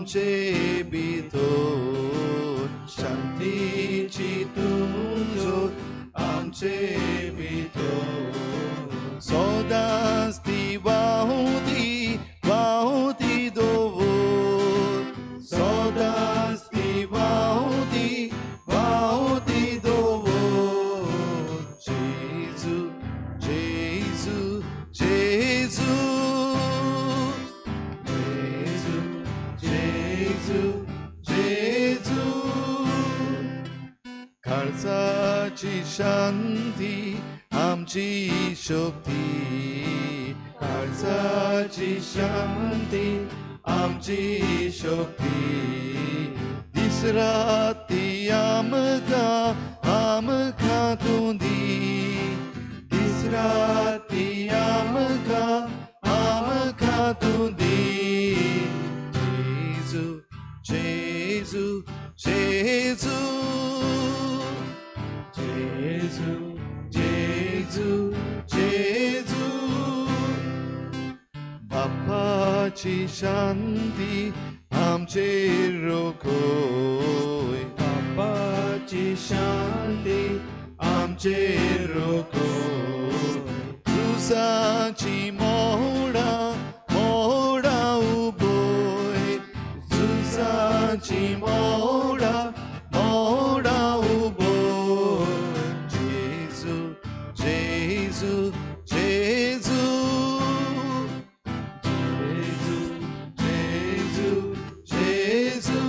आमचे भितर, शांतीची तूं जोत आमचे भितर. सदांच ती व्हांवती व्हांवती दवर, सदांच ती व्हांवती व्हांवती दवर. जेजू जेजू जेजू, जेजू जेजू जेजू. काळजाची शांती आमची शक्ती, काळजाची शांती आमची शक्ती. दीस रात ती आमकां आमकां तूं दी, दीस रात ती आमकां आमकां तूं दी. जेजू जेजू जेजू, जेजू जेजू जेजू. बापाची शांती आमचेर रोखोय, बापाची शांती आमचेर रोखोय. झुजाची मोडां मोडां उबय, झुजाची मोडां मोडां उबय. जेजू जेजू जेजू, जेजू जेजू जेजू.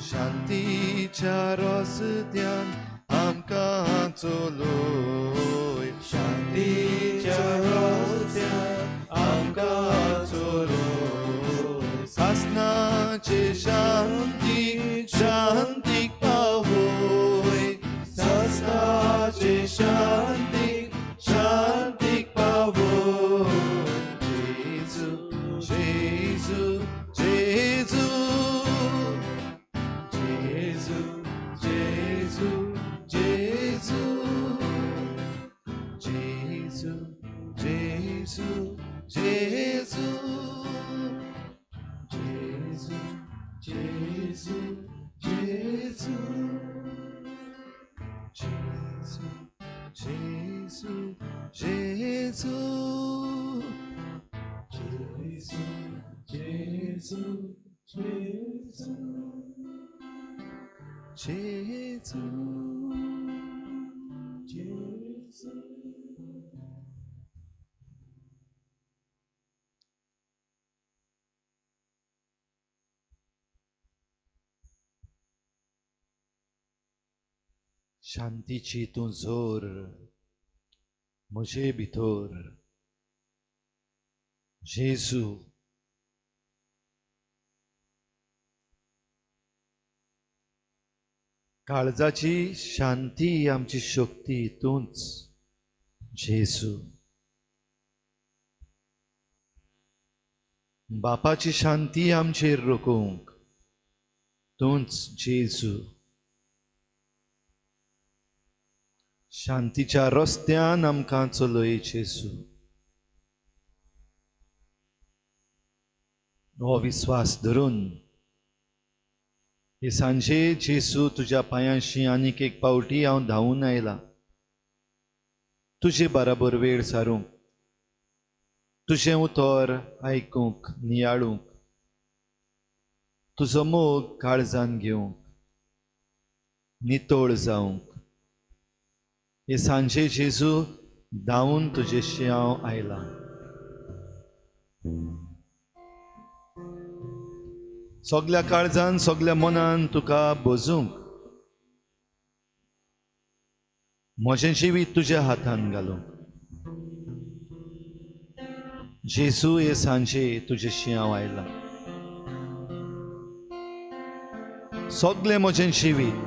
शांतीच्या रस्त्यान आमकां चलोय, शांतीच्या रस्त्यान आमकां चलोय. सासनाचे शांती शांतीक पावय, सासनाचे शांतीक शांतीक पावय. जेजू जेजू जेजू, जेजू जेजू जेजू, जेजू जेजू जेजू, जेजू जेजू जेजू, जेजू जेजू जेजू, जेजू जेजू जेजू, जेजू जेजू. शांतीची तूं जोर म्हजे भितर जेजू. काळजाची शांती आमची शक्ती तूंच जेजू. बापाची शांती आमचेर रोखूंक तूंच जेजू. शांतीच्या रस्त्यान आमकां चलय जेजू. हो विस्वास धरून हे सांजे जेजू तुज्या पांयांशी आनीक एक पावटी हांव धांवून आयलां, तुजे बराबर वेळ सारूंक, तुजें उतर आयकूंक, नियाळूंक, तुजो मोग काळजान घेवंक, नितळ जावंक. हे सांजे जेजू धांवून तुजेशी हांव आयलां. सगल्या काळजान सगल्या मनान तुका भजूंक, म्हजें जिवीत तुज्या हातान घालूंक जेजू हे सांजे तुजेशी हांव आयलां. सगलें म्हजें जिवीत,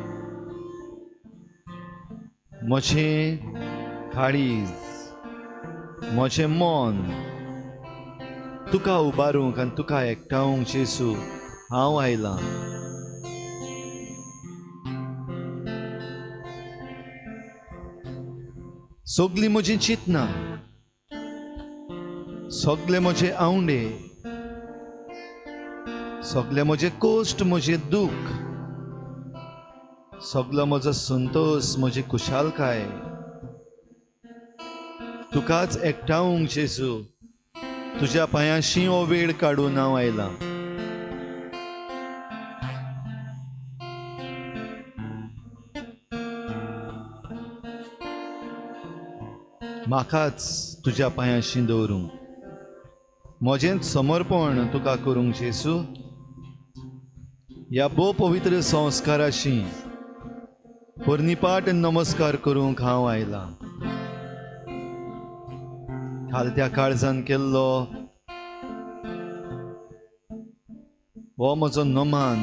म्हजें काळीज, म्हजें मन तुका उबारूंक आनी तुका एकठावंक जेजू हांव आयलां. सगलीं म्हजीं चिंतनां, सगले म्हजे आंवडे, सगळे म्हजे कश्ट, म्हजें दूख, सगलो म्हजो संतोश, म्हजी खुशालकाय तुकाच एकठावंक जेजू तुज्या पांयांशी हो वेळ काडून हांव आयलां. म्हाकाच तुज्या पांयांशी दवरूंक, म्हजेंच समर्पण तुका करूंक जेजू. ह्या भोव पवित्र संस्काराशी पर्निपाट नमस्कार करूंक हांव आयलां. खालत्या काळजान केल्लो हो म्हजो नमान,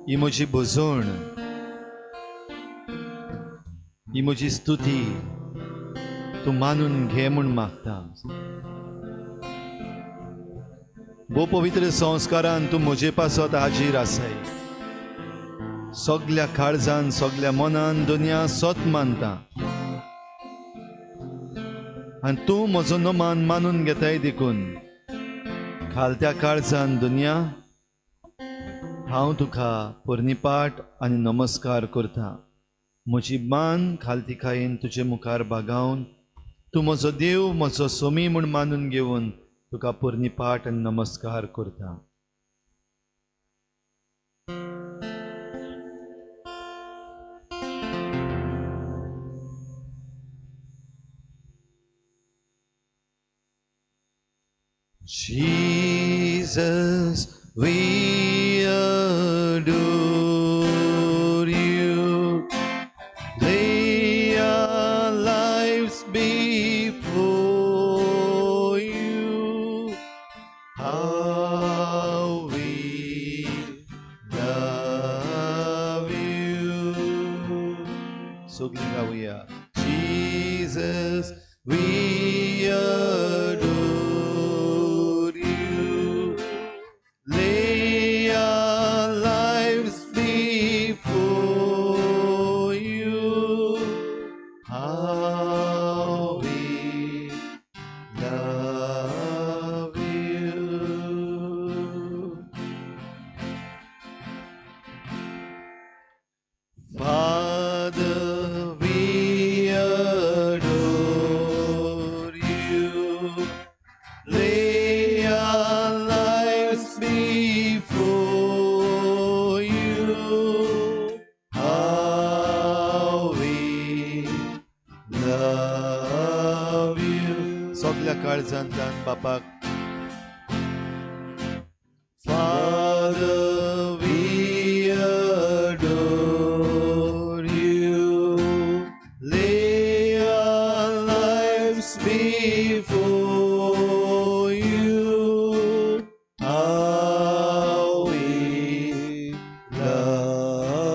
ही म्हजी भजण, ही म्हजी स्तुती तूं मानून घे म्हूण मागता. भोव पवित्र संस्कारान तूं म्हजे पासत हाजीर आसाय. सगल्या काळजान, सगल्या मनान दुनिया सत मानता आनी तूं म्हजो नमान मानून घेताय देखून खालत्या काळजान दुनिया हांव तुका पर्निपाट आनी नमस्कार करता. म्हजी मान खालतिकायेन तुजे मुखार बागावन तूं म्हजो देव, म्हजो सोमी म्हूण मानून घेवन तुका पर्निपाट आनी नमस्कार करता. Jesus, we adore you. Lay our lives before you. How we love you. सगळीं गावया. Jesus, we adore you. Lay our lives before you. How we love you. Father, we adore you. Lay our lives before you. How we love you. सगल्या काळजांतल्यान बापाक. Father, we adore you. Lay our lives before you. How we love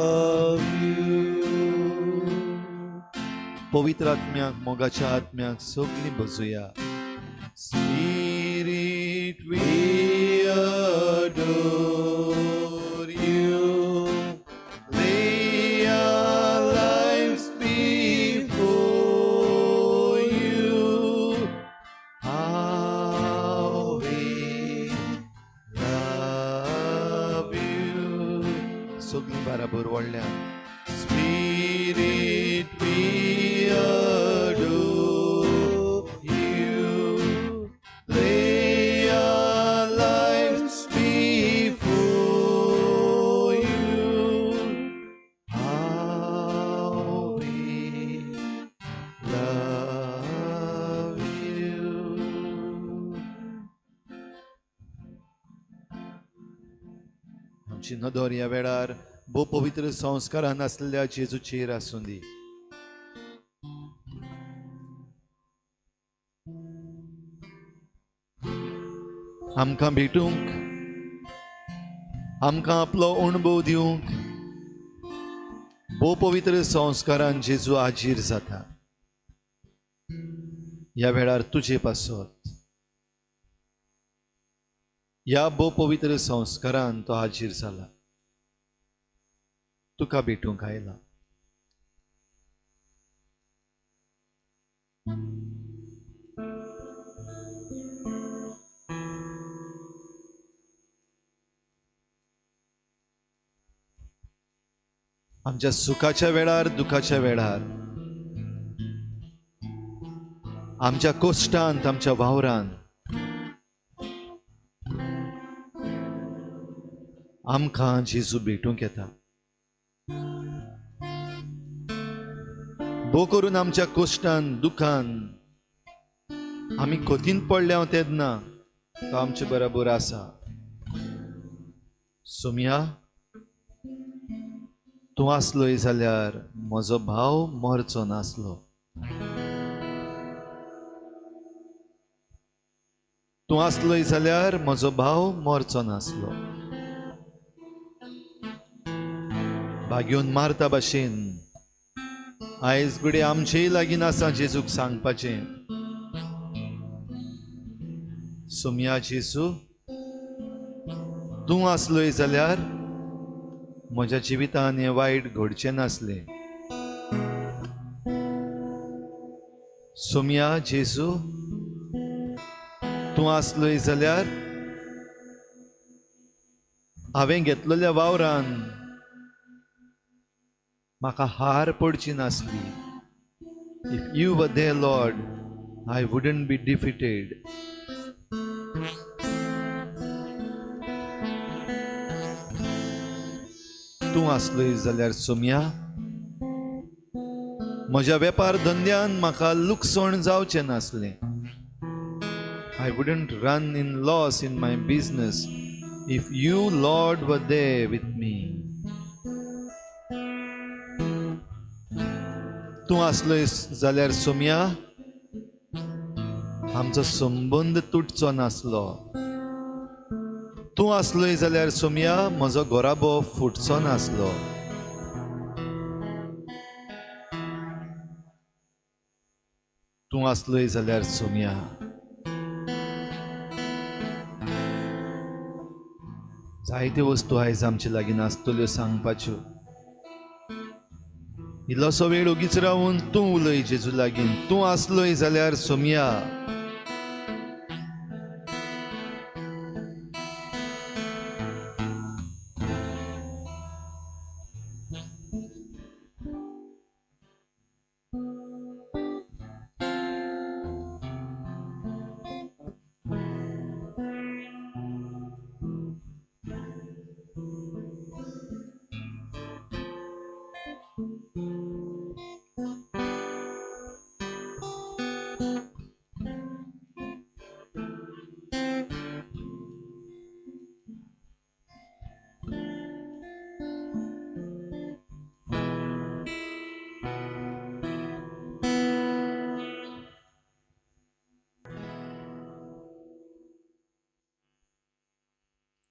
you. पवित्र आत्म्याक, मोगाच्या आत्म्याक सगळीं बजुया. Spirit, we adore you. Lay our lives before you. How we love you. सगळीं बराबर व्हडल्यान. Spirit, we adore you. Lay our lives before you. How we love you. आमची नदर ह्या वेळार भोव पवित्र संस्कारान आसलेल्या जेजूचेर आसूं दी. आमकां भेटूंक, आमकां आपलो अणभव दिवंक भोव पवित्र संस्कारान जेजू हाजीर जाता. ह्या वेळार तुजे पासत ह्या भोव पवित्र संस्कारान तो हाजीर जाला, तुका भेटूंक आयला. आमच्या सुखाच्या वेळार, दुखाच्या वेळार, आमच्या कोश्टांत, आमच्या वावरान आमकां जेजू भेटूंक येता. भो करून आमच्या कोश्टान, दुखान आमी खोतीन पडल्या तेन्ना तो आमचे बरोबर आसा. सोमया, तूं आसलोय जाल्यार म्हजो भाव मरचो नासलो. तूं आसलोय जाल्यार म्हजो भाव मरचो नासलो. भाग्योन मारता भाशेन आयज घडये आमचेय लागीं आसा जेजूक सांगपाचें, सोमया जेजू, तूं आसलोय जाल्यार म्हज्या जिवितान हें वायट घडचें नासलें. सोमया जेजू, तूं आसलोय जाल्यार हांवें घेतलेल्या वावरान म्हाका हार पडची नासली. If you were there, Lord, I wouldn't be defeated. तूं आसलोय जाल्यार सोमया, म्हज्या वेपार धंद्यान म्हाका लुकसण जावचें नासलें. I wouldn't run in loss in my business if you, Lord, were there with me. तूं आसलोय जाल्यार सोमया, आमचो संबंद तुटचो नासलो. तूं आसलोय जाल्यार सोमया, म्हजो घराबो फुटचो नासलो. तूं आसलोय जाल्यार सोमया, जायत्यो वस्तू आयज आमचे लागीं नासतल्यो सांगपाच्यो. इल्लोसो वेळ ओगीच रावून तूं उलय जेजू लागीं. तूं आसलोय जाल्यार Somaiya,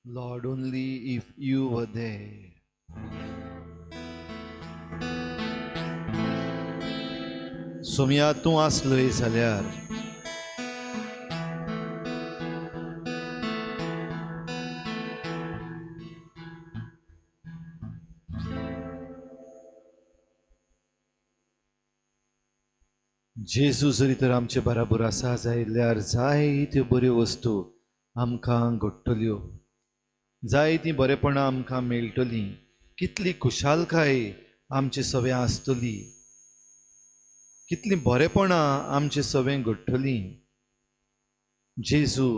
Lord, only if you were there. Somya, तूं आसलोय जाल्यार जेजू जरी तर आमचे बराबर आसा जाल्यार जायत्यो बऱ्यो वस्तू आमकां घडटल्यो, जायतीं बरेपणां आमकां मेळटलीं, कितली खुशालकाय आमचे सवें आसतली, कितलीं बरेपणां आमचे सवें घडटलीं. जेजू,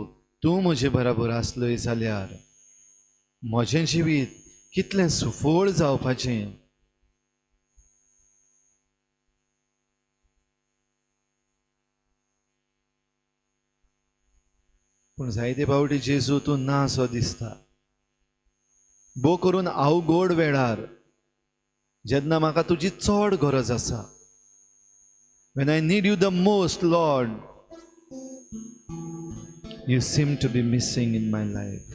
तूं म्हजे बराबर आसलोय जाल्यार म्हजें जिवीत कितलें सुफळ जावपाचें. पूण जायते फावटी जेजू तूं ना सो दिसता. भो करून अवघड वेळार जेन्ना म्हाका तुजी चड गरज आसा, when I need you the most, Lord, you seem to be missing in my life.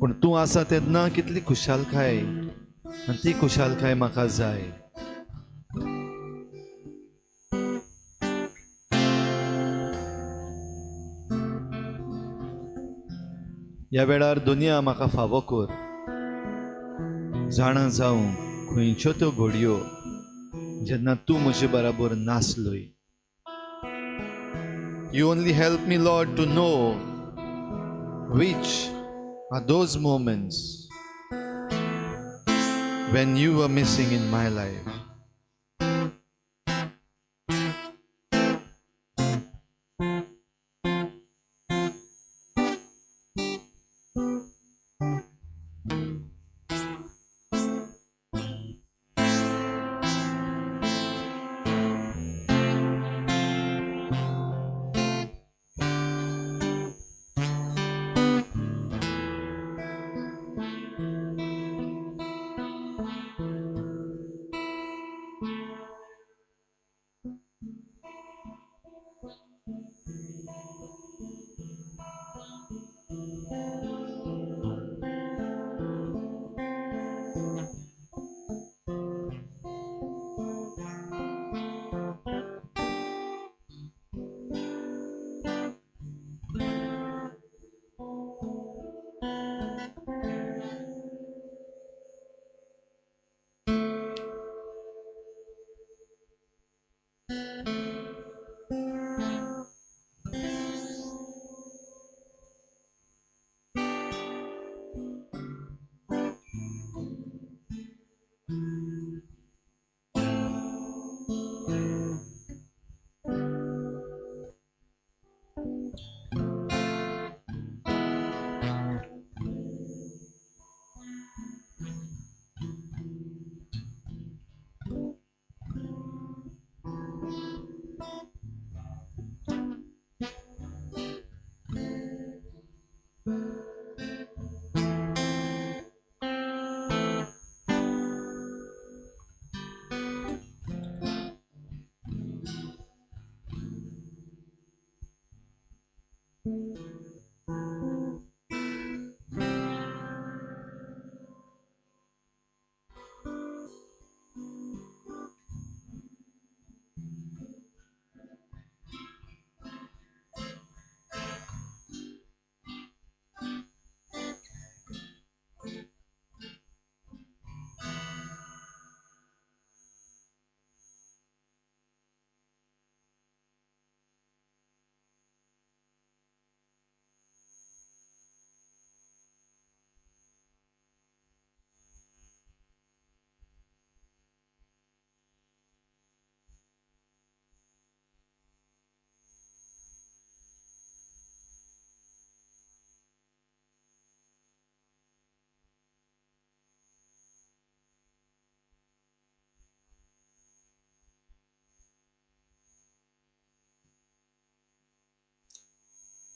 पूण तूं आसा तेन्ना कितली खुशालकाय, आनी ती खुशालकाय म्हाका जाय. ह्या वेळार दुनिया म्हाका फावो कर, जाणा जावं खंयच्यो त्यो घडयो जेन्ना तूं म्हजे बराबर नासलोय. You only help me, Lord, to know which are those moments when you were missing in my life.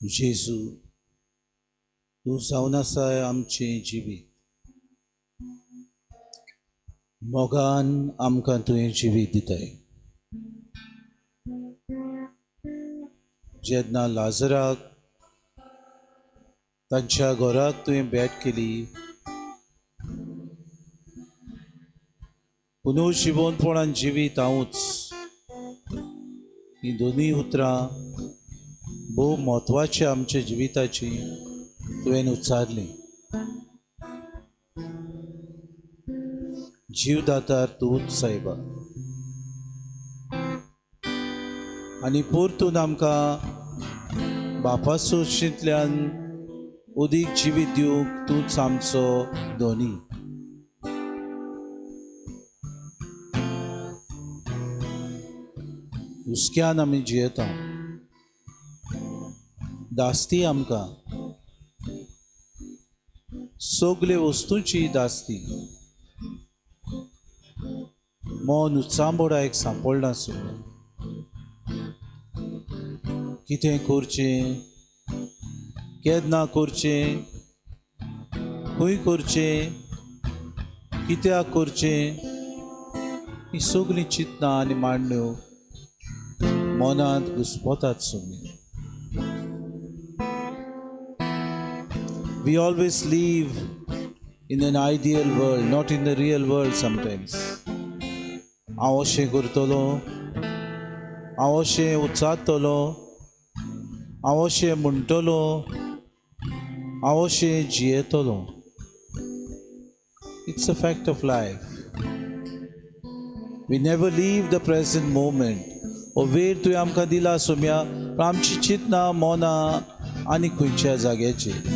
जेजू, तूं जावन आसाय आमचें जिवीत, मोगान आमकां तुवें जिवीत दिताय. जेन्ना लाजराक तांच्या घराक तुवें भेट केली, पुनर्जिवंतपणान जिवीत हांवूच, हीं दोनूय उतरां भोव म्हत्वाची आमच्या जिविताची तुवें उच्चारली. जीवदातार तूंच सायबा, आनी परतून आमकां बापासोशींतल्यान उदीक जिवीत दिवंक तूंच आमचो धनी. हुस्क्यान आमी जियेता, दास्ती आमकां सगळे वस्तूंची दास्ती, मन उचांबोडा एक सांपडनासलें. कितें करचें, केन्ना करचें, खंय करचें, कित्याक करचें, हीं सगळीं चिंतनां आनी मांडण्यो मनांत घुस्पतात सगळीं. We always live in an ideal world, not in the real world sometimes. हांव अशें करतलो, हांव अशें उच्चारतलो, हांव अशें म्हणटलो, हांव अशें जियेतलो. It's a fact of life. We never leave the present moment. हो वेळ तुवें आमकां दिला सोम्या, पण आमची चिंतनां मनां आनी खंयच्या जाग्याचेर.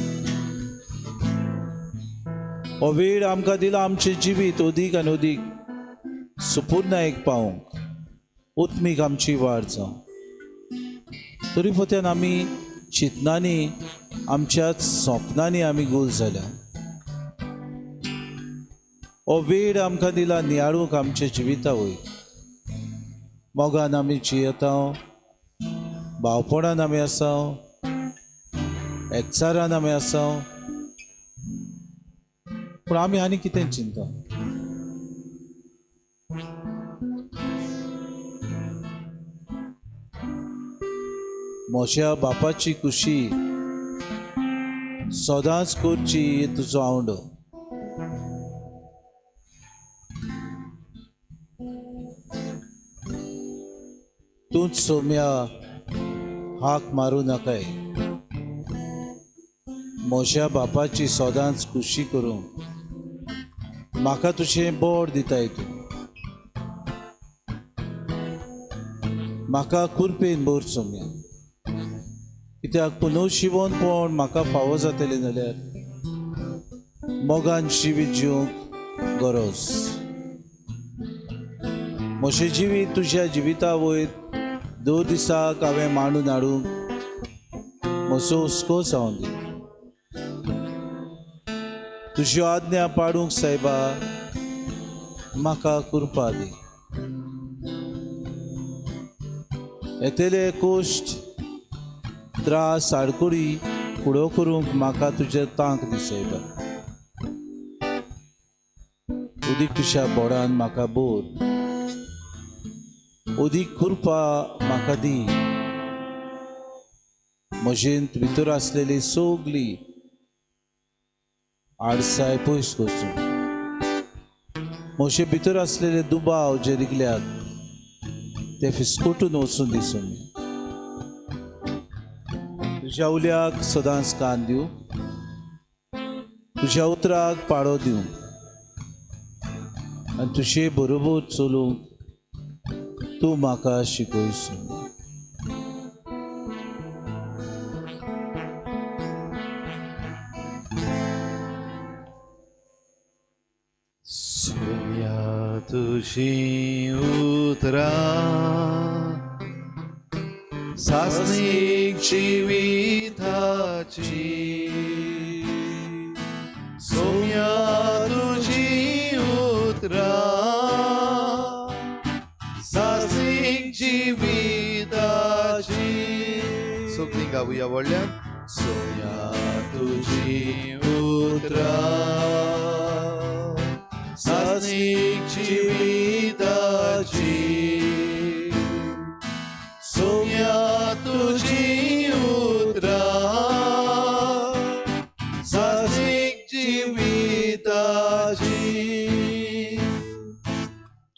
हो वेळ आमकां दिला आमचें जिवीत अदीक आनी अदीक सुपुर्णायेक पावोवंक, उत्मीक आमची वाड जावं। तरी पोत्यान आमी चिंतनांनी आमच्याच सोपनांनी आमी गोल जाल्या। हो वेळ आमकां दिला नियाळूंक आमच्या जिविता वयर। मोगान आमी जियेता, भावपणान आमी आसा, एकचारान आमी आसा, पूण आमी आनी कितें चिंता? म्हज्या बापाची खुशी सदांच करची तुजो आवडो। तूंच सोम्या हाक मारूं नाकाय, म्हज्या बापाची सदांच खुशी करूंक म्हाका तुजें बोड दिताय तूं, म्हाका कुरपेन भर सोम्या, कित्याक पुनवशिवनपण म्हाका फावो जातलें जाल्यार मोगान जिवीत जिवंक गरज। म्हजें जिवीत तुज्या जिविता वयर दर दिसाक हांवें मांडून हाडूंक म्हजो हुस्को जावन दी। तुज्यो आज्ञा पाडूंक सायबा म्हाका कृपा दी। येतले कश्ट त्रास आडकुडी फुडो करूंक म्हाका तुजें तांक दी सायबा। उदीक तुज्या बोडान म्हाका बोर, उदीक कृपा म्हाका दी। म्हजेंत भितर आसलेली सगली आडसाय पयस करचो, म्हजे भितर आसलेले दुबाव जे रिगल्यात ते फिस्कोटून वचून दिसून। तुज्या उल्याक सदांच कान दिवं, तुज्या उतराक पाळो दिवं आनी तुजे बरोबर चलूंक तूं म्हाका शिकय। सोम्या तुजी उतरां सासणीक जिविताची, सोम्या तुजी उतरां सासणीक जिविताची। सगळीं गावया व्हडल्यान। सोम्या तुजी उतरां सासणीक जिविताची, सोम्या तुजी उतरां सासणीक जिविताची।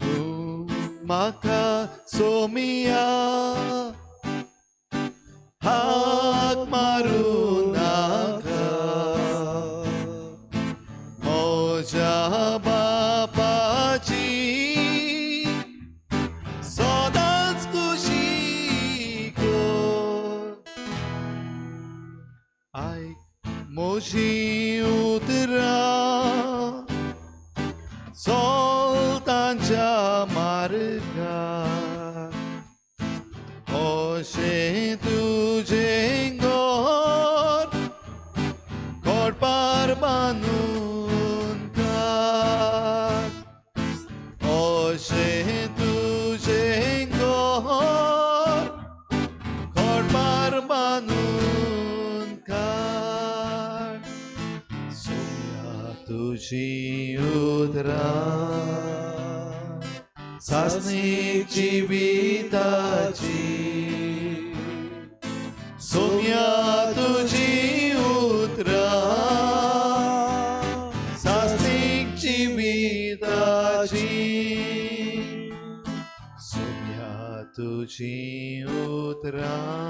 तूं म्हाका सोम्या हाक मारूं नाका, म्हज्या बापाची सदांच खुशी कर। आयक म्हजीं उतरां, चल तांच्या मार्गार, अशें तुजें घर घोडपार बांदून काड, अशें तुजें घर घोडपार बांदून काड। सोम्या तुजीं उतरां सासणीक जिविताची, सोम्या तुजी उतरां सासणीक जिविताची, सोम्या तुजी उतरां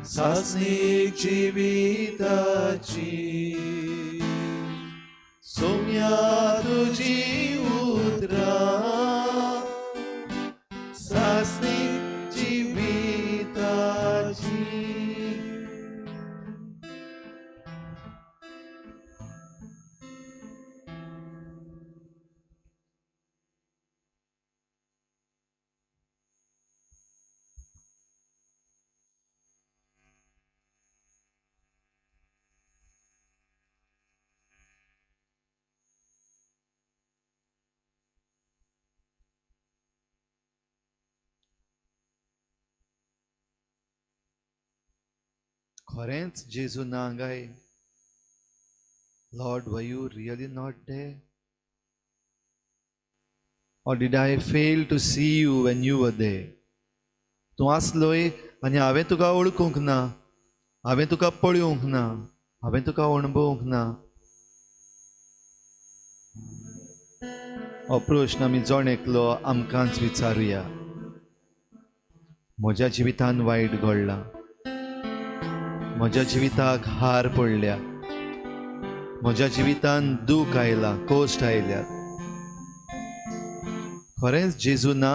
सासणीक जिविताची, सोम्या तुजी उतरां सासणीक जिविताची। खरेंच जेजू ना काय? Lord, were you really not there? Or did I fail to see you when you were there? तूं आसलोय आनी हांवें तुका वळखूंक ना, हांवें तुका पळोवंक ना, हांवें तुका अणभवूंक ना. हो प्रश्न आमी जण एकलो आमकांच विचारुया. म्हज्या जिवितान वायट घडलां, म्हज्या जिविताक हार पडल्या, म्हज्या जिवितान दूख आयला, कश्ट आयल्यात. खरेंच जेजू ना?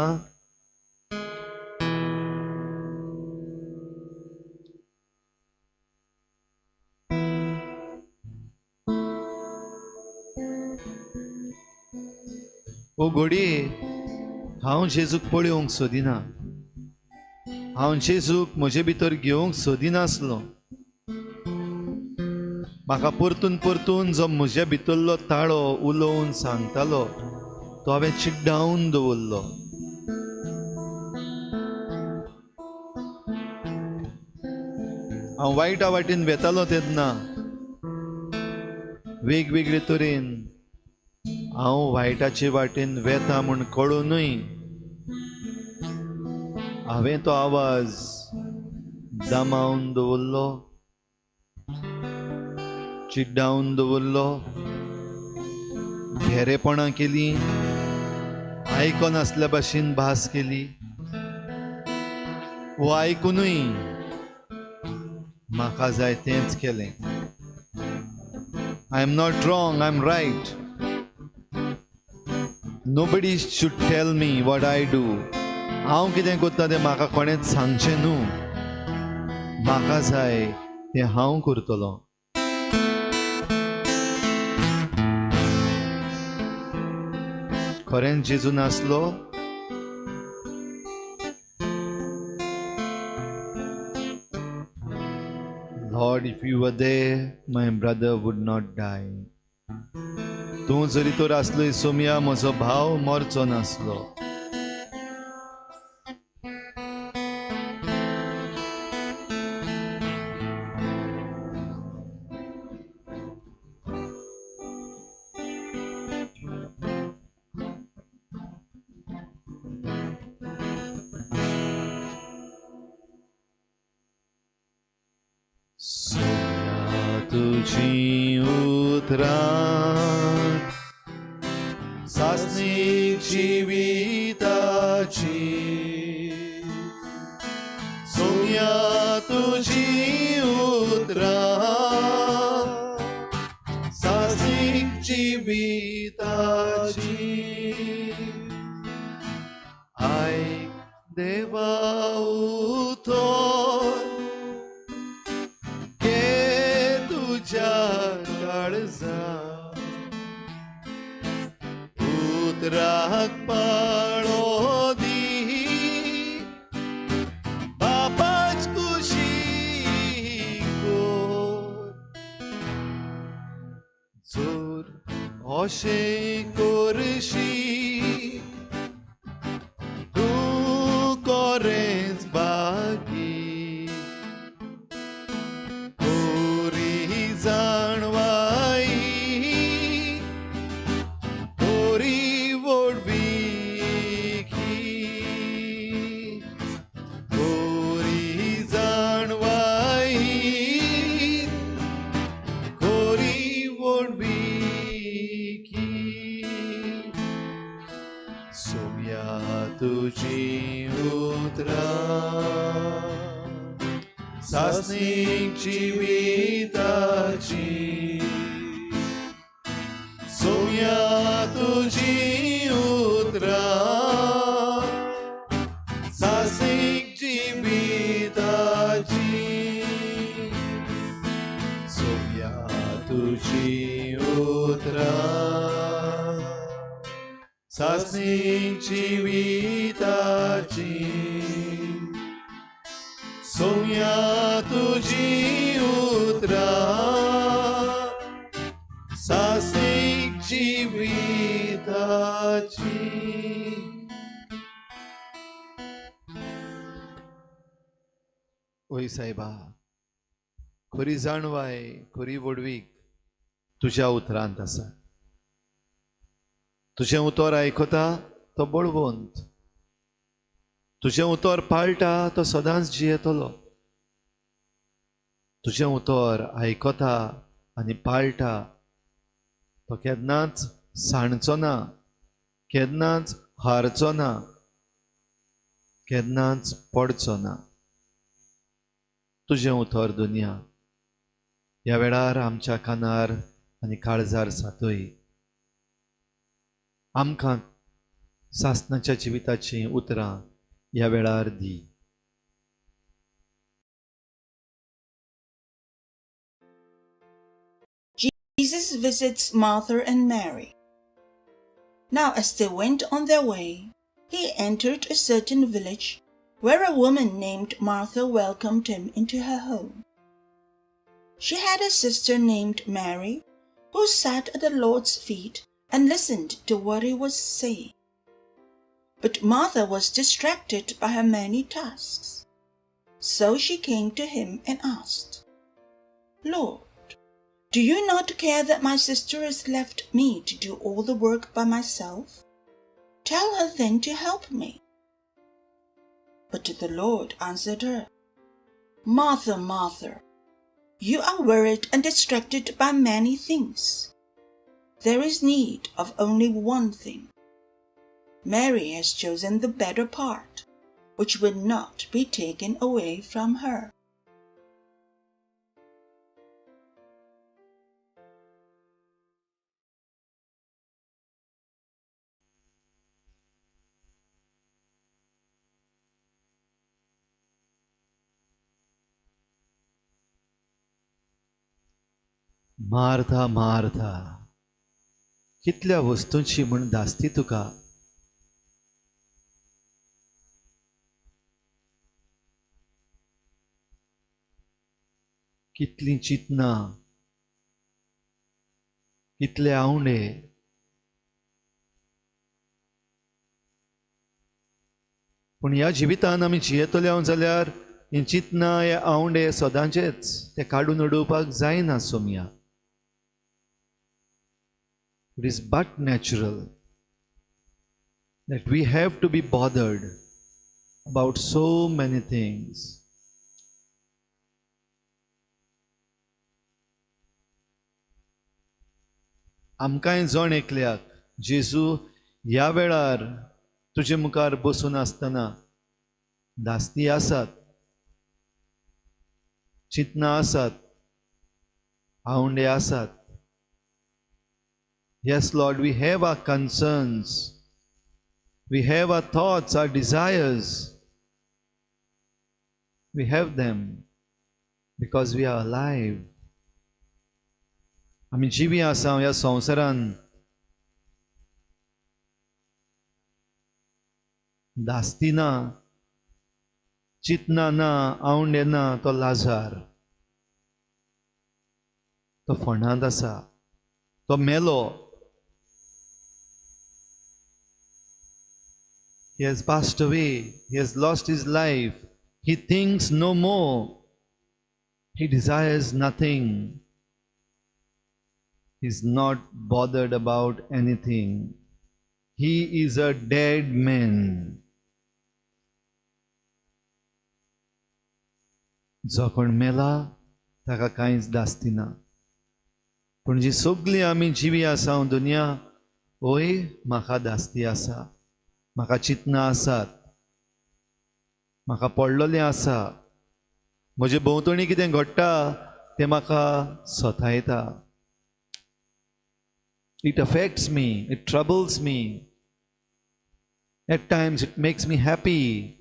ओ घडये हांव जेजूक पळोवंक सोदिना, हांव जेजूक म्हजे भितर घेवंक सोदिनासलो. म्हाका परतून परतून जो म्हज्या भितरलो ताळो उलोवन सांगतालो तो हांवें चिड्डावन दवरलो. हांव वायटा वाटेन वेतालो तेन्ना वेगवेगळे तरेन हांव वायटाचे वाटेन वेता म्हूण कळुनूय हांवें तो आवाज दमावन दवरलो, चिड्डावन दवरलो, भेरेपणां केली, आयकनासल्या भाशेन भास केली. वो आयकुनूय म्हाका जाय तेंच केलें. I am not wrong, I am right. Nobody should tell me what I do. हांव कितें करता तें म्हाका कोणेंच सांगचें न्हू. म्हाका जाय तें हांव करतलो. खरेंच जेजू नासलो? Lord, if you were there, my brother would not die. तूं जरी तर आसलोय सोमया, म्हजो भाव मरचो नासलो. सोम्या तुजी उतरां सासणीक जिविताची, सोम्या तुजी उतरां सासणीक जिविताची. आयक देवा उतर घे तुज्या काळजा, उतराक पाळो दी, बापाच कुशी कोर. जोर अशें करशी तूं कोरेंच बागी, कोरी जाणवाई, कोरी व्हडवीकी, कोरी जाणवाई, कोरी व्हडवीकी. सोम्या तुजी उतरां सासणीक जिविताची, सोम्या तुजी उतरां सासणीक जिविताची, सोम्या तुजी उतरां सासणीक जिविताची, सोम्या तुजी उतरां सासणीक जिविताची. ओय सायबा, खरी जाणवाय, खरी व्हडवीक तुज्या उतरांत आसा. तुजें उतर आयकता तो बळवंत, तुजें उतर पाळटा तो सदांच जियेतलो. तुजें उतर आयकता आनी पाळटा तो केन्नाच सांडचो ना, केन्नाच हारचो ना, केन्नाच पडचो ना. तुजें उतर दुनिया ह्या वेळार आमच्या कानार आनी काळजार सातय. आमकां सासणाच्या जिविताचीं उतरां ह्या वेळार दी. Jesus visits Martha and Mary. Now as they went on their way, he entered a certain village where a woman named Martha welcomed him into her home. She had a sister named Mary who sat at the Lord's feet and listened to what he was saying. But Martha was distracted by her many tasks. So she came to him and asked, "Lord, do you not care that my sister has left me to do all the work by myself? Tell her then to help me." But the Lord answered her, "Martha, Martha, you are worried and distracted by many things. There is need of only one thing. Mary has chosen the better part, which will not be taken away from her." Martha, Martha, कितल्या वस्तूंची म्हूण धास्ती तुका. कितलीं चिंतनां, कितले आवंडे, पूण ह्या जिवितान आमी जियेतले हांव जाल्यार हीं चिंतनां, हे आवंडे सदांचेच, ते काडून उडोवपाक जायना Somaiya. It is but natural that we have to be bothered about so many things. आमकांय जण एकल्याक जेजू ह्या वेळार तुजे मुखार बसून आसतना धास्ती आसात, चिंतनां आसात, आवंडे आसात. Yes, Lord, we have our concerns. We have our thoughts, our desires. We have them because we are alive. आमी जिवी आसा ह्या संवसारान. धास्ती ना, चिंतना ना, आवंडे ना, तो लाजार, तो फोंडांत आसा, तो मेलो. He has passed away. He has lost his life. He thinks no more. He desires nothing. He is not bothered about anything. He is a dead man. जो कोण मेला ताका कांयच धास्ती ना. पूण जी सगळीं आमी जिवी आसा दुनिया, ओय म्हाका धास्ती आसा, म्हाका चिंतनां आसात, म्हाका पडलेलें आसा, म्हजे भोंवतणी कितें घडटा तें म्हाका सतायता. It affects me, it troubles me. At times it makes me happy.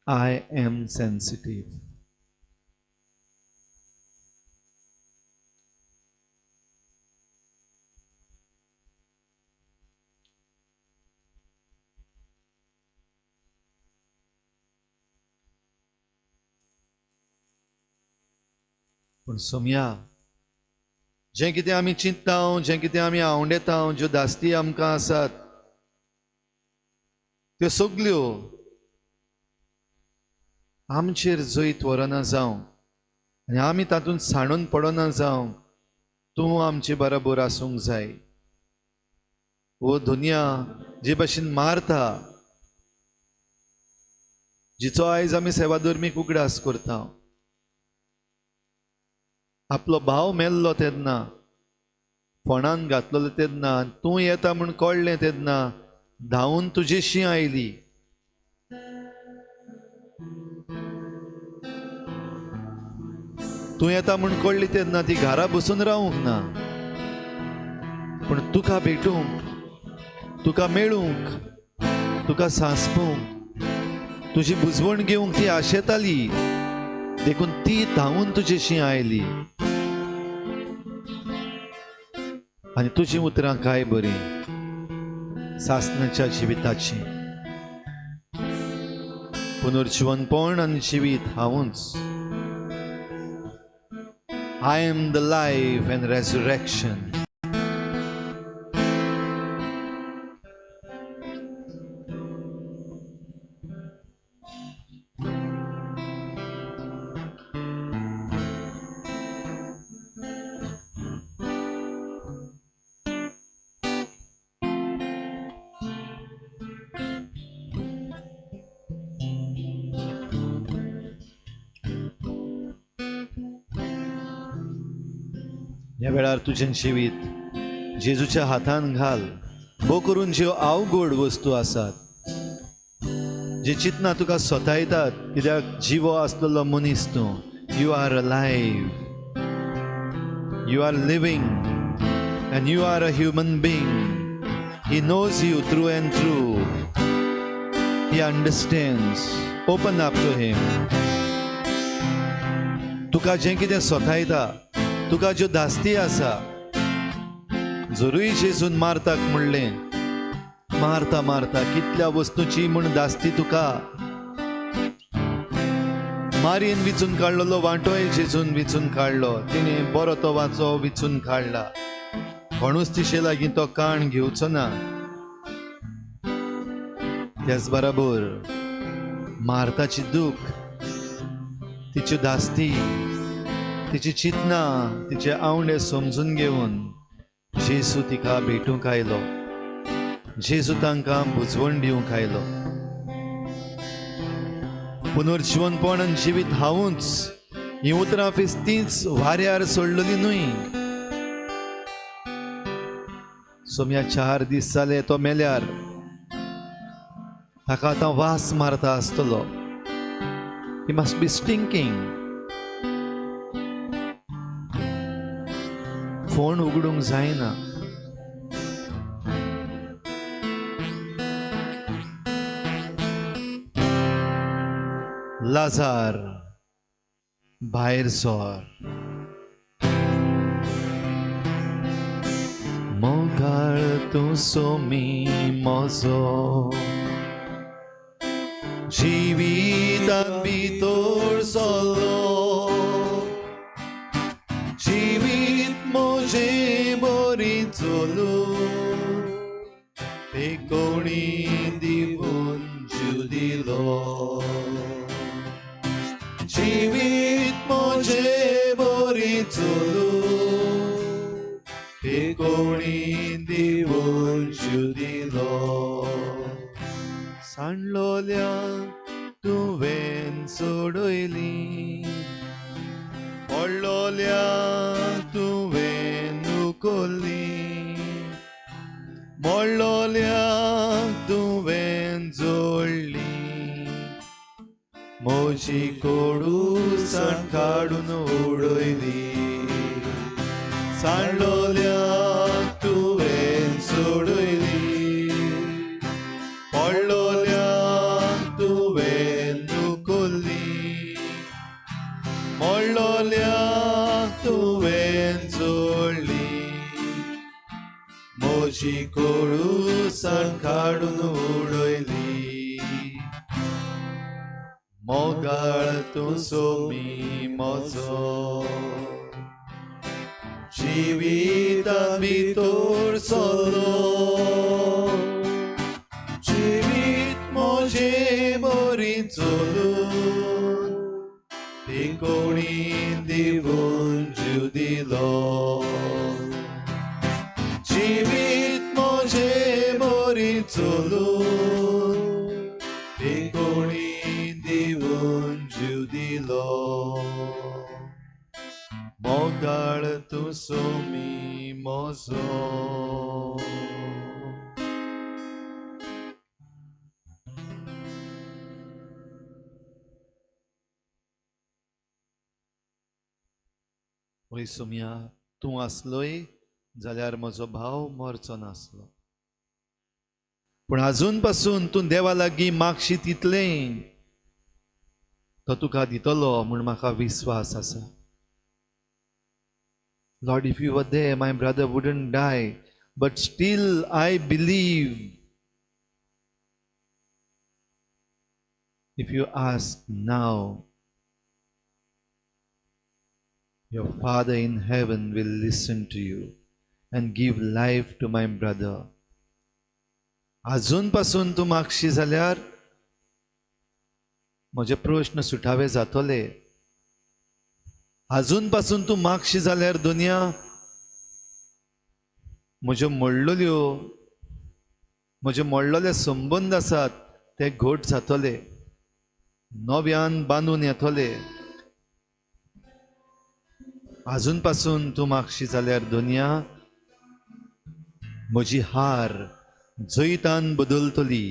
I am sensitive. पूण सोमया, जें कितें आमी चिंतता, जें कितें आमी आवंडेता, ज्यो धास्ती आमकां आसात त्यो सगल्यो आमचेर जैत व्हरना जावं आनी आमी तातूंत सांडून पडना जावं, तूं आमचे बरोबर आसूंक जाय. ओ दुनिया जे भाशेन मारता, जिचो आयज आमी सेवाधर्मीक उगडास करता, आपलो भाव मेल्लो तेन्ना, फोणान घातलेलो तेन्ना, तूं येता म्हूण कळ्ळें तेन्ना धांवून तुजेशी आयली. तूं येता म्हूण कळ्ळी तेन्ना ती घरा बसून रावूंक ना, पूण तुका भेटूंक, तुका मेळूंक, तुका सांसपूंक, तुजी बुजवण घेवंक ती आशेताली. देखून ती धांवून तुजेशी आयली. आनी तुजीं उतरां काय बरीं सासणाच्या जिविताचीं. पुनर्जिवनपण आनी जिवीत हांवूच. I am the life and resurrection. ह्या वेळार तुजें जिवीत जेजूच्या हातान घाल. भो करून ज्यो अवघड वस्तू आसात, जे चिंतना तुका सतायतात, कित्याक जिवो आसलेलो मनीस तूं. You are alive, you are living, and you are a human being. He knows you through and through. He understands. Open up to him. तुका जें कितें सतायता, तुका ज्यो धास्ती आसा, जरूय जेजून मारताक म्हणलें, मारता मारता कितल्या वस्तूची म्हूण धास्ती तुका. मारयेन विचून काडलेलो वांटोय जेजून विचून काडलो, तिणें बरो तो वांचो विचून काडला. कोणूच तिचे लागीं तो काण घेवचो ना. त्याच बरोबर मारताची दूख, तिच्यो धास्ती, तिची चिंतना, तिचे आवंडे समजून घेवन जेजू तिका भेटूंक आयलो. जेजू तांकां बुजवण दिवंक आयलो. पुनर्जिवनपण आनी जिवीत हांवूच हीं उतरां फिस्तींच वाऱ्यार सोडलेली न्हय. सोम्या 4 दीस जाले तो मेल्यार, ताका आतां वास मारता आसतलो. He must be stinking. Phone उगडूंक जायना. लाजार भायर सर. मोगाळ तूं सोमी म्हजो, जिवितान भितर सरलो, जिवीत म्हजें बरी चलूं, पेकोणी दिवन जीव दिलो. जिवीत म्हजें बरी चलूं, पेकोणी दिवन जीव दिलो. सांडलोल्या तुवें सोडयली, पडलोल्या तुवें उखल्ली, मोडलोल्या तुवें जोडली, म्हजी कोडूसाण काडून उडयली. सांडलोल्या तुवें सोडयली, पडलोल्या तुवें उखल्ली, मोडलोल्या तुवें जोडली, म्हजी कोडूसाण काडून उडयली. मोगाळ तूं सोमी म्हजो, जिविता भितर सरलो, जिवीत म्हजें बरी चलून, पेकोणी दिवन जीव दिलो. जिवीत म्हजें बरी चलून पेकोणी दिवन जीव दिलो. मोगाळ तूं सोमी म्हजो. वय सोमया, तूं आसलोय जाल्यार म्हजो भाव मरचो नासलो. पूण आजून पासून तूं देवा लागीं मागशी तितलें तो तुका दितलो म्हूण म्हाका विस्वास आसा. Lord, if you were there, my brother wouldn't die. But still I believe if you ask now, your Father in heaven will listen to you and give life to my brother. अजून पासून तूं मागशी जाल्यार म्हजे प्रश्न सुटावे जातले. अजून पासून तूं मागशी जाल्यार दुनिया म्हज्यो मोडलेल्यो, म्हजे मोडलेले संबंद आसात ते घट जातले, नव्यान बांदून येतले. अजून पासून तूं मागशी जाल्यार दुनिया म्हजी हार जैतान बदलतली.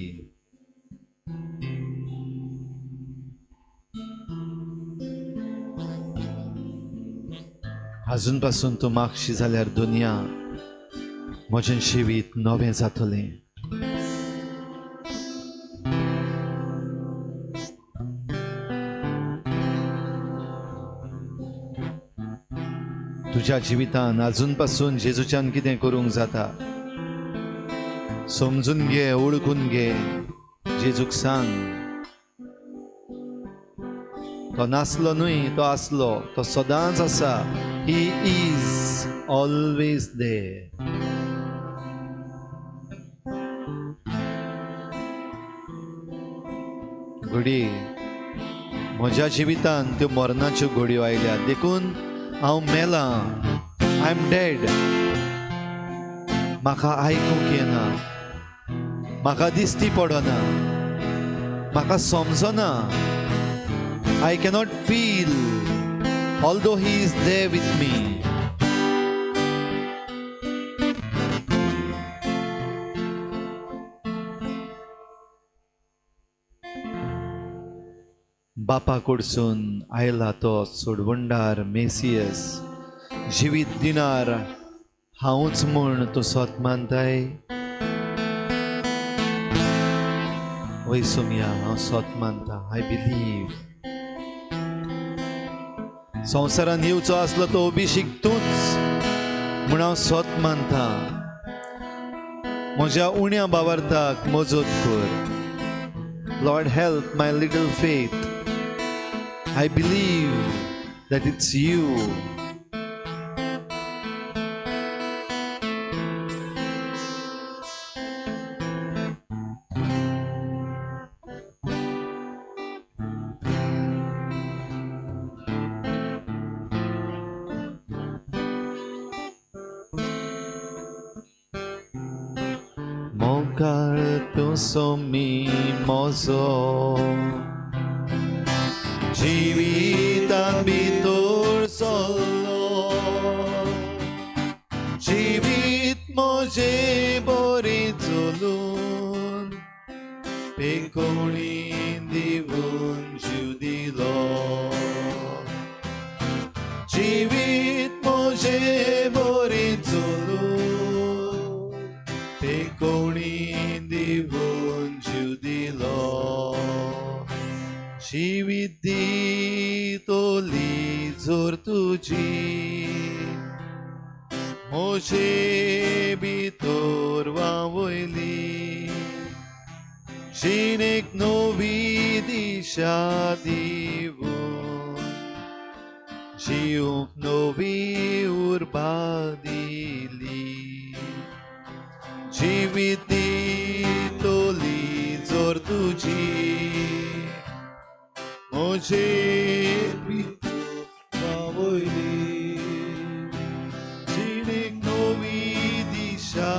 अजून पासून तूं मागशी जाल्यार दुनिया म्हजें जिवीत नवें जातलें. तुज्या जिवितान अजून पासून जेजूच्यान कितें करूंक जाता समजून घे, वळखून घे. जेजूक सांग, तो नासलो न्हय, तो आसलो, तो सदांच आसा. He is always there. घडये म्हज्या जिवितान त्यो मरणाच्यो घडयो आयल्यात देखून हांव मेलां. I am dead. म्हाका आयकूंक येना, म्हाका दिश्टी पडना, म्हाका समजना. I cannot feel, although he is there with me. बापा कडसून आयला तो सोडवणदार मेसियस, जिवीत दिनार हांवूच म्हूण तूं सत मानताय. वय सोमया, हांव सत मानता. I believe. संवसारान येवचो आसलो तो अभिषेक तूंच म्हूण हांव सत मानता. म्हज्या उण्या भावार्थाक मजत कर. Lord, help my little faith. I believe that it's you. मोगाळ तूं सोमी म्हजो, जिवितान भितर सरलो, जिवीत म्हजें बरें चलून पेकोणी दिवन जीव दिलो. जिवीत म्हजें बरें चलून पेकोणी दिवन जीव दिलो. जिवीत दितली जोर तुजी म्हजे भितर व्हांवयली, जिणेक नवी दिशा दिवन जिवंक नवी उर्बा दिली. जिवीत दितली जोर तुजी म्हजे भितर पावयली. जिणेक नवी दिशा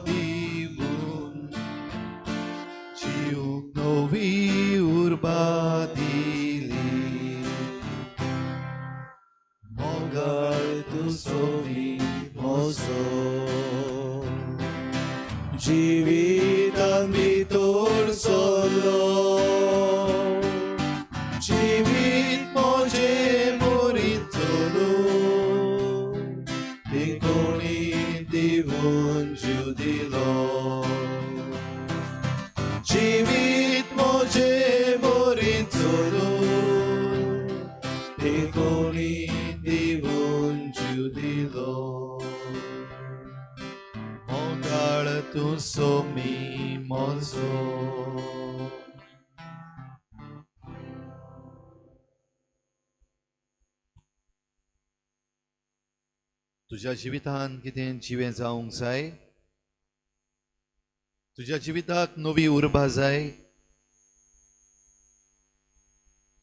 दिवन जिवंक नवी उर्बा दिली. मोगाळ तूं सोबी म्हजो, जिवितान भितर सरलो, जिवीत म्हजें मोरीत चलो, देखोणी दिवन जीव दिलो. जिवीत म्हजें मोरीत चलो, देखोणी दिवन जीव दिलो. मोगाळ तूं सोमी म्हजो. तुज्या जिवितान कितें जिवें जावंक जाय, तुज्या जिविताक नवी उर्बा जाय,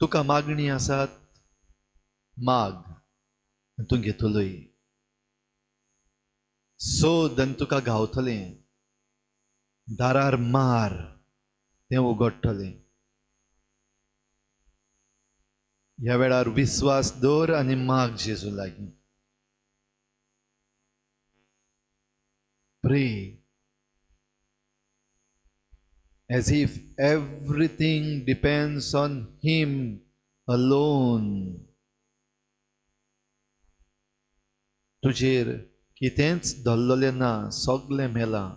तुका मागणी आसात, माग आनी तूं घेतलोय. सोद आनी तुका गावतलें, दारार मार तें उगडटलें. ह्या वेळार विस्वास दवर आनी माग जेजू लागीं. Pray as if everything depends on Him alone. तुजेर कितेंच धरलेलें ना, सगलें मेलां.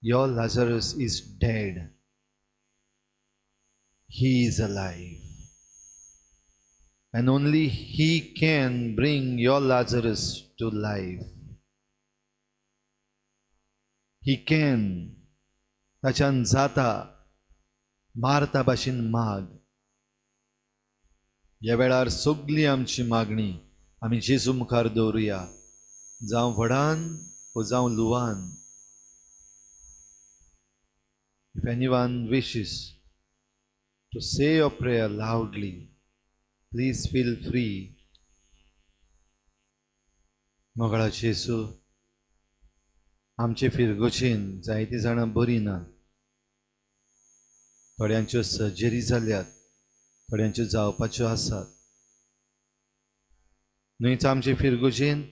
Your Lazarus is dead. He is alive. And only He can bring your Lazarus to life. He can. ताच्यान जाता, मारता भाशेन माग. ह्या वेळार सगली आमची मागणी आमी जेजू मुखार दवरुया, जावं व्हडान वो जावं लुवान. If anyone wishes to say your prayer loudly, please feel free. मोगाळा जेजू, आमचे फिरगोचेन जायतीं जाणां बरीं ना, थोड्यांच्यो सर्जरी जाल्यात, थोड्यांच्यो जावपाच्यो आसात. न्हयच आमचे फिरगोजेन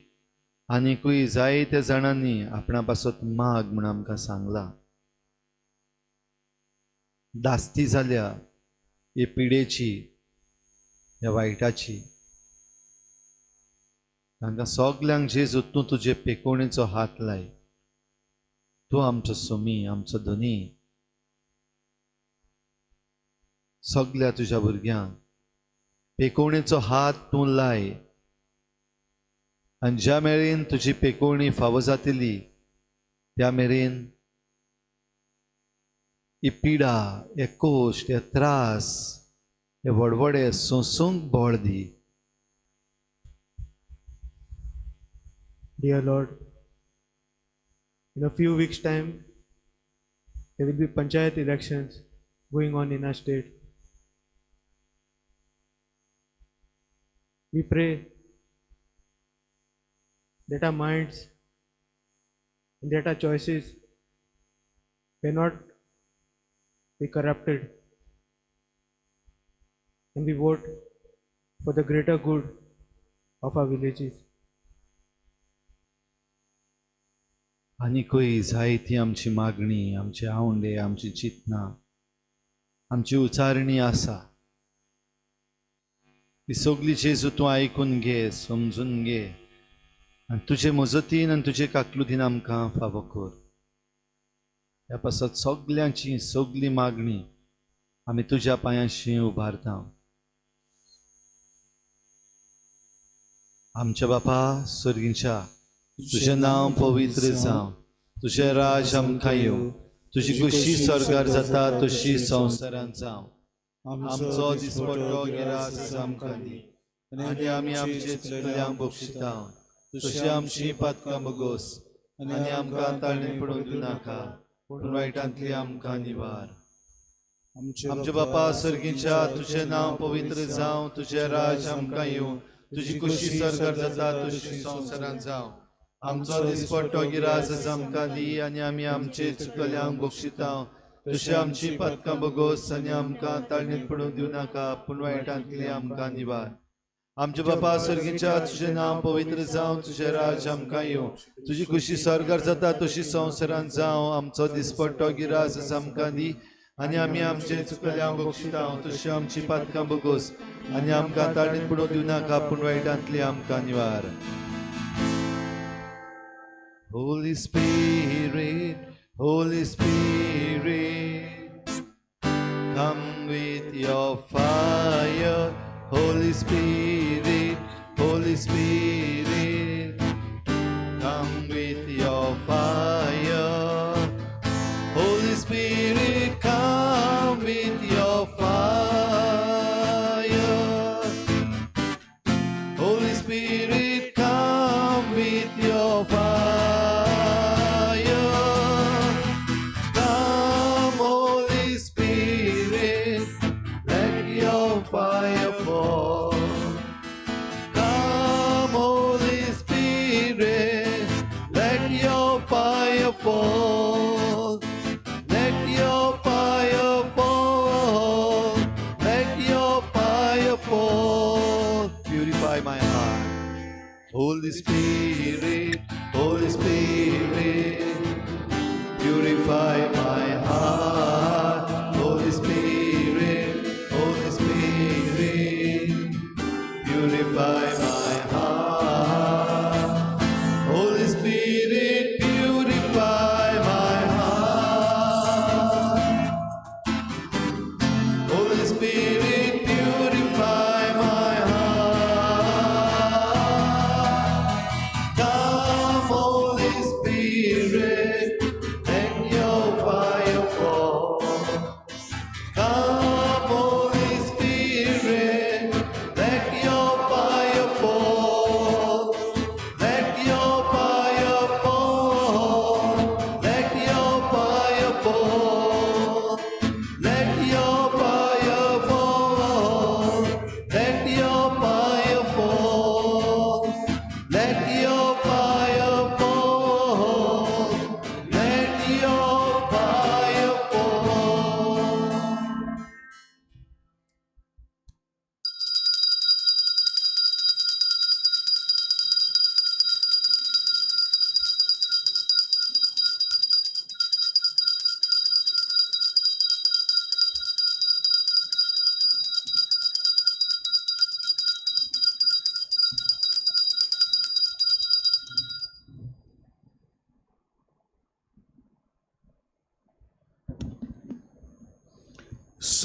आनिकूय जायत्या जाणांनी आपणा पासत माग म्हूण आमकां सांगलां. दास्ती जाल्या हे पिडेची, ह्या वायटाची. तांकां सगल्यांक जेजू तूं तुजे पेकोणेचो हात लाय. तूं आमचो सोमी, आमचो धनी. सगल्या तुज्या भुरग्यांक पेकोणेचो हात तूं लाय आनी ज्या मेरेन तुजी पेकोवणी फावो जातली त्या मेरेन ही पिडा, हे कोश्ट, हे त्रास, हे वडवडे सोंसूंक बळ दी. Dear Lord, in a few weeks' time, there will be panchayat elections going on in our state. We pray that our minds and that our choices may not be corrupted, and we vote for the greater good of our villages. आनिकूय जायती आमची मागणी, आमचे आवंडे, आमची चिंतनां, आमची उचारणी आसा. ती सगली जेजू तूं आयकून घे, समजून घे आनी तुजे मजतीन आनी तुजे काकलुतीन आमकां फावो कर. ह्या पासत सगल्यांची सगली मागणी आमी तुज्या पांयांशी उबारता. आमच्या बापा सर्गीच्या, तुजें नांव पवित्र जावं, तुजें राज आमकां येवं, तुजी खुशी स्वर्गार जाता तशी संवसारांत जावं. आमचो दिसपट्टो गिरास आमकां दी आनी आमी आमचे चुकल्यांक बक्षिता तशी आमची पातकां बगोस आनी आमकां ताळणी पडूंक दिनाका, पूण वायटांतली आमकां निवार. आमच्या बापा सर्गीच्या तुझें नांव पवित्र जावं, तुजें राज आमकां येवं, तुजी खुशी सर्गार जाता तशी संवसारांत जावं. आमचो दिसपट्टो गिरास आमकां दी आनी आमी आमचे चुकल्यांक बक्षिता तशें आमची पातकां बगोस आनी आमकां ताळणीत पडूंक दिवं नाका, पूण वायटांतली आमकां निवार. आमच्या बापा सर्गीच्या तुजें नांव पवित्र जावं, तुजें राज आमकां येवं, तुजी खुशी सर्गार जाता तशी संवसारांत जावं. आमचो दिसपट्टो गिरास आमकां दी आनी आमी आमचे चुकल्यांक बक्षिता तशी आमची पातकां बगोस आनी आमकां ताळणीत पडूंक दिवं नाका, पूण वायटांतली आमकां निवार. Holy Spirit, Holy Spirit, come with your fire. Holy Spirit, Holy Spirit, come with your fire. Holy Spirit, come with your fire. Holy Spirit, come with your fire. Come, Holy Spirit, let your fire fall. Come, Holy Spirit, let your fire fall. Let your fire fall. Let your fire fall. Purify my heart. Holy Spirit, Holy Spirit, purify my heart. Holy Spirit, Holy Spirit, purify my heart. Holy Spirit, purify my heart. Holy Spirit, purify my heart. Come, Holy Spirit, let your fire fall. Come, Holy Spirit, let your fire fall. Let your fire fall. Let your fire fall. Let your fire fall. Let your fire fall. Let your fire fall. Let your fire fall.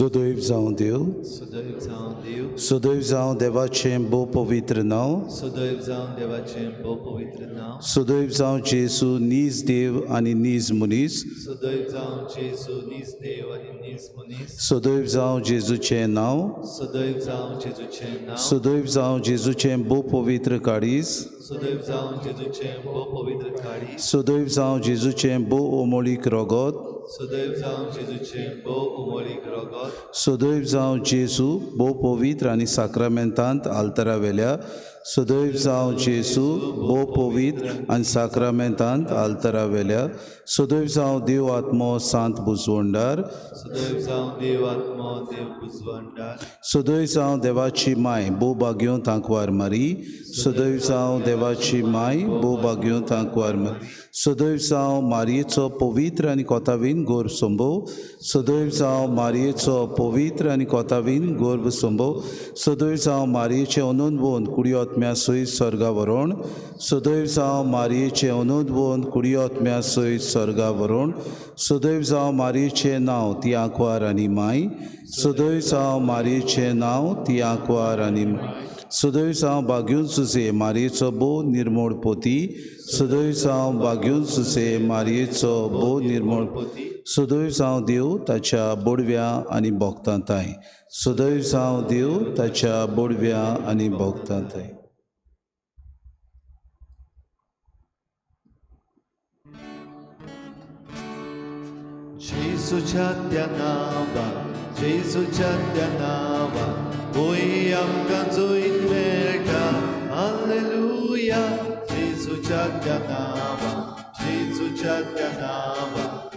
सदैव जावं देव, सदैव जावं देव, सदैव जावं देवाचें भोव पवित्र नांव, सदैव जावं देवाचें भोव पवित्र नांव, सदैव जावं जेजू नीज देव आनी नीज मनीस, सदैव जावं जेजू नीज देव आनी नीज मनीस, सदैव जावं जेजूचें नांव, सदैव जावं जेजूचें नांव, सदैव जावं जेजूचें भोव पवित्र काळीज, सदैव जावं जेजूचें भोव पवित्र काळीज, सदैव जावं जेजूचें भोव अमोलीक रगत, सदैव जावं जेजूचें भोव उमोलीक रगत, सदैव जावं जेजू भोव पवित्र आनी साक्रामेंतांत आल्तरा वेल्या, सदैव जावं जेजू भोव पवित्र आनी साक्रामेंतांत आल्तरा वेल्या, सदैव जावं देव आत्मो सांत बुजवंडार, सदैव जावं देव आत्मो देव बुजवंडार, सदैव जावं देवाची माय भोव भाग्यों तांकवार मारी, सदैव जावं देवाची माय भोव भाग्यों तांकवार मारी, सदैव जावं मारयेचो पवित्र आनी कोतावीन गोर संभव, सदैव जावं मारयेचो पवित्र आनी कोतावीन गोर्भ संभव, सदैव जावं मारयेचें अनंतबोन कुडी आत्म्या सयत स्वर्गा व्हरोण, सदैव जावं मारयेचें अनंतबोन कुडी आत्म्या सयत स्वर्गा व्हरोण, सदैव जावं मारयेचें नांव ती आंकवार आनी माय, सदैव जावं मारयेचें नांव ती आंकवार आनी सदैव जावं बाग्यून सुसे मारयेचो भोव निर्मोळ पोती, सदैव जावं बाग्यून सुसे मारयेचो भोव निर्मोळ पोती, सदैव जावं देव ताच्या बोडव्या आनी भोगतां ताय, सदैव जावं देव ताच्या बोडव्या आनी भोगतां ताय. जेजूच्या त्या नांवाक जेजूच्या त्या नांवान वय आमकां जैत मेळटा. हालेलुया, जेजूच्या त्या नांवान, जेजूच्या त्या नांवान.